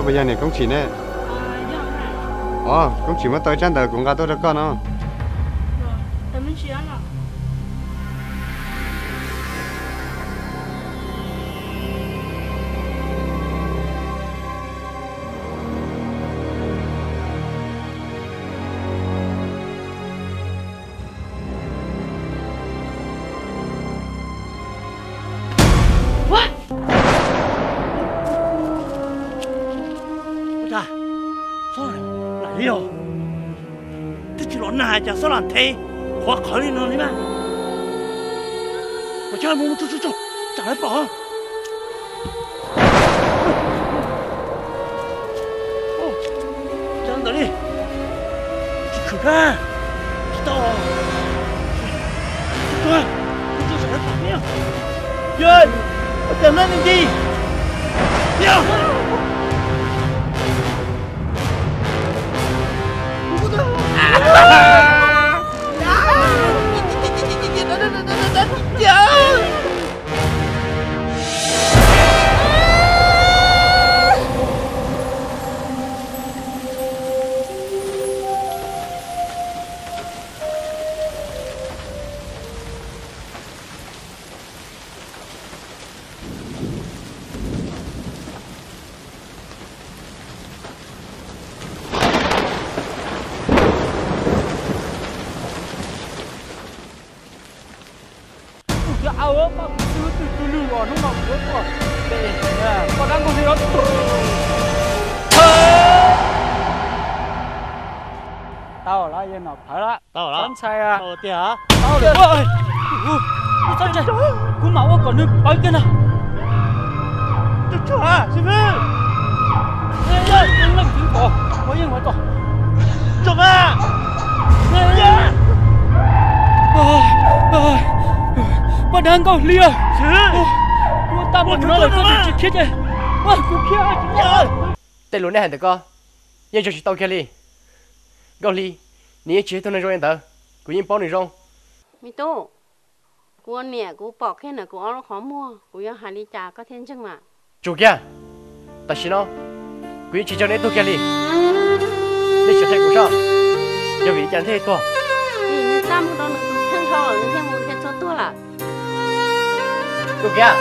Puas yog niam Koob Tsim ne? Os, Koob Tsim muab tau ib tsab ntawv kuv nqa tuaj rau koj no. Lam li os, twb tsis los nag cas xob lam nthe qhuav qhawv li no li mas. Ua cas mus mus tsuag tsuag tsuag, tsam lawv pom. Cas ntawd li, tsis tshwm kag, tsis tau, tsuag tsuag tsam lawv pom thiab. Yog, ua cas nab ni nti. Kuv cov au, poj kuv twb twg twg lwg os, hnub no kuv yuav tuaj pem poj dab nkaug li os. Tau lawm, yog nom phawv lawm. Tau lawm. Txhob ntshai. Tau tiag. Tau lawm. Txhob ntshai, kuv mam ua kom nws pawv kiag ntag. Poj dab nkaug hli, kuv tab muab nws no lawm koj tsis khiav ces kuv khiav. Tej lus nej hais ntawm koj yeej tso tsis tau kiag li. Nkauj Hli, nws yeej tsis yog ib tug neeg zoo li ntawd, kuv yeej paub nws zoo. Me tub, kuv ua niam kuv pom kiag ntawm kuv ob lub qhov muag, kuv yuav hais li cas koj thiaj ntseeg mas? Tsum kiag, tam sim no kuv yeej tsis ntshaw nej ib tug kiag li. Nej sim qhia kuv soj, yog vim li cas thiaj li tuag? Vim nws txaj muag rau nws tus kheej dhau lawm nws thiaj mus thiaj txhua tuag lawm. Tus kiag,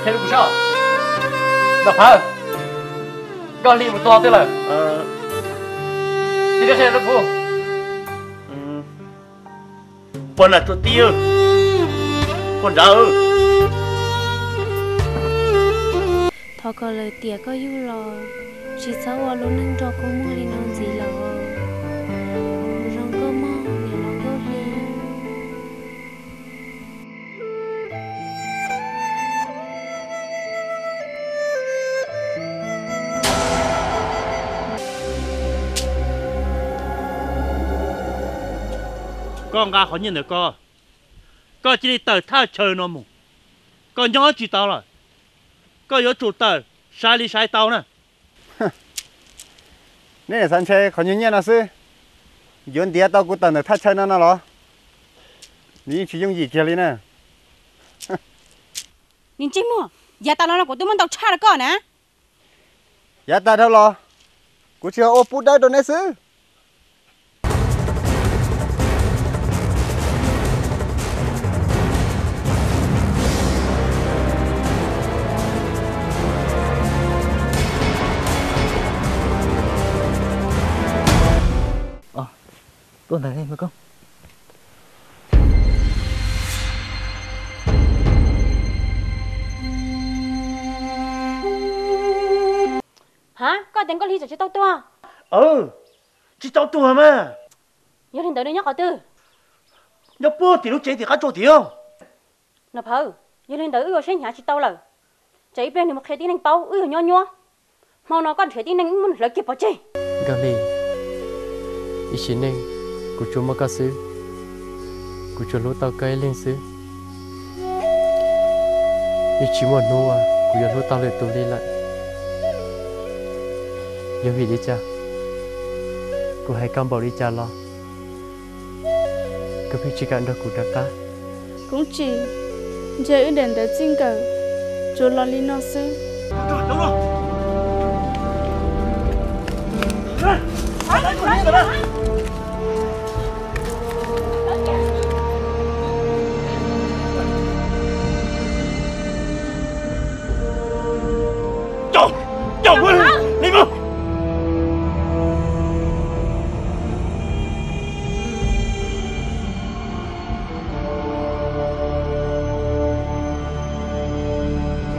qhia rau kuv soj. Nom phawv, Nkauj Hli mus tuag twg lawm? Tsis qhia rau kuv. Pog nam tsuas tij, pog nrad. Thov kom lawm tiam koj yug los, tsis txhob ua lub neej nrog kua muag li no ntxiv lawm. Ua zoo koj mog niam laus Nkauj Hli. Koj nqa qhov nyiaj ntawm koj, koj cia li tawm thaj chaw no mus. Koj nyob tsis tau lawm, koj yuav tsum tawm sai li sai tau na. Neb xav ntshe qhov nyuag nyiaj no xwb, yuav ntiav tau kuv tawm ntawm thaj chaw no no los? Nws yeej tsis yooj yim kiag li na. Niag ntsej muag, yav tas los no kuv twb muab ntau tshaj rau koj na. Yav tas dhau los, kuv tsis yog ua pub dawb rau neb xwb. Tuaj ntawd me koj. Ha, koj tias Nkauj Hli tseem tsis tau tuag? Tsis tau tuag mas. Yog li ntawd nws nyob qhov twg? Nyob puag tim lub tsev tim qab tsuas tim. Nom phawv, yog li ntawd wb ua siab hnyav tsis tau lawm. Tsam ib pliag nws mus qhia tib neeg paub wb yog nyuab nyuab. Hmo no koj nrhiav tib neeg wb muab nws hlawv kiag pov tseg. Nkauj Hli, ib sim neej kuv tsuas muaj koj xwb, kuv tsuas hlub tau koj ib leeg xwb. Yeej tsis muaj hnub uas kuv yuav hlub tau lwm tus li lawm. Yog vim li cas, kuv hais koj npaum li cas los koj pheej tsis kam nrog kuv rov qab. Koob Tsim, ntshe wb daim ntawv txij nkawm tsuas los li no xwb. Coj, coj mus, li mus.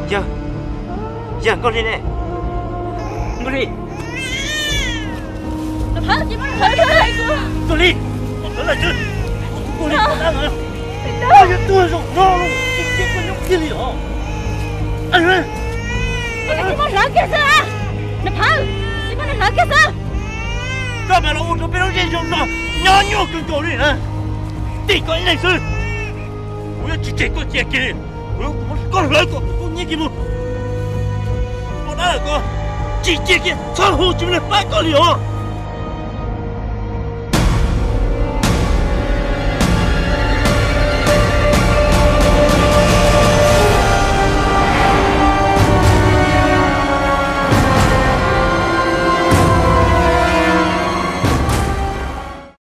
Yawg, yawg, Nkauj Hli ne? Nkauj Hli. Nkauj Hli, Nkauj Hli, koj yuav tuag zoo no los tsis cia koj nyob kiag li os. Koj mas los ua rau peb lub zej zoo no nyob nyuaj kawg nkaus li na. Tim koj ib leeg xwb, kuv yuav tsis tseg koj cia kiag li. Kuv yuav muab koj hlawv kom koj nyiaj kiag mus. Koj dab lawm, koj tsis cia kiag, txhob hu, tsis muaj neeg pab koj li os.